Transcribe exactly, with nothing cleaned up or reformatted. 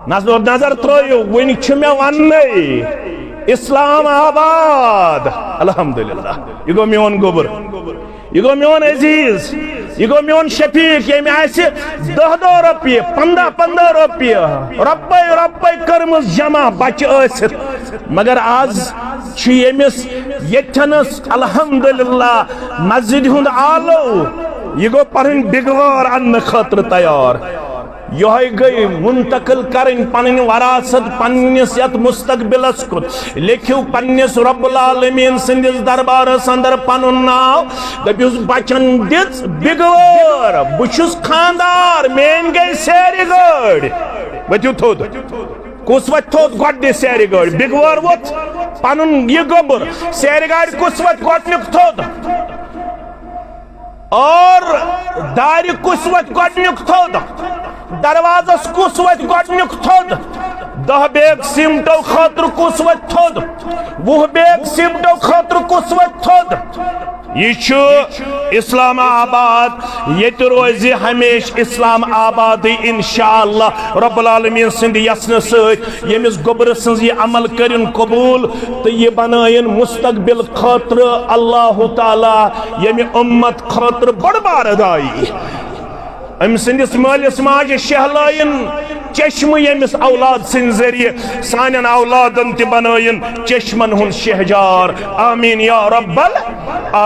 نظر نظر ترٲیِو، وٕنہِ چھُ مےٚ وننَے، اسلام آباد۔ الحمدللہ، یہِ گوٚو میون گوٚبُر، یہِ گوٚو میون عزیز، یہِ گوٚو میون شفیق، ییٚمہِ آسہِ دَہ دَہ رۄپیہِ، پنٛداہ پنٛداہ رۄپیہِ، رۄپے رۄپے کٔرمٕژ جمع بچہِ ٲسِتھ۔ مگر آز چھُ ییٚمِس ییٚتھٮ۪نَس الحمدللہ مسجدِ ہُنٛد آلو، یہِ گوٚو پنٕنۍ بِگوار اننہٕ خٲطرٕ تیار۔ یۄہے گٔے منتقل کرٕنۍ پنٕنۍ وراثت پننِس یتھ مستقبلس کُن۔ لیکھِو پننِس رب العالمین سٕنٛدِس دربارس اندر پنُن ناو، دٔپِوس، بچن دِژ بِگوٲر، بہٕ چھُس خاندار، میٲنۍ گٔے سیرِ گٲڑۍ۔ ؤتھِو تھوٚد۔ کُس وۄتھِ تھوٚد گۄڈٕنِچ سیرِ گٲڑۍ؟ بِگوٲر ووٚتھ، پنُن یہِ گوٚبُر۔ سیرِ گاڑِ کُس وۄتھِ گۄڈٕنیُک تھوٚد؟ اور دارِ کُس وۄتھِ گۄڈٕنیُک تھوٚد؟ دروازس کُس وۄتھِ گۄڈٕنیُک تھوٚد؟ دَہ بیگ سیٖمٹو خٲطرٕ کُس وۄتھِ تھوٚد؟ وُہ بیگ سیٖمٹو خٲطرٕ کُس وۄتھِ تھوٚد؟ یہِ چھُ اسلام آباد، ییٚتہِ روزِ ہمیشہِ اسلام آبادٕے انشاءاللہ رب العالمین سٕنٛدِ یژھنہٕ سۭتۍ۔ ییٚمِس گوٚبرٕ سٕنٛز یہِ عمل کٔرِن قبوٗل تہٕ یہِ بنٲیِن مستقبل خٲطرٕ اللہ تعالیٰ ییٚمہِ اُمت خٲطرٕ بٔڑ بار داعی۔ أمۍ سٕنٛدِس مٲلِس ماجہِ شہلٲیِن چشمہٕ ییٚمِس اولاد سٕنٛدِ ذٔریعہٕ، سانٮ۪ن اولادن تہِ بنٲیِن چشمن ہُنٛد شہجار۔ آمین یا رب العالمین۔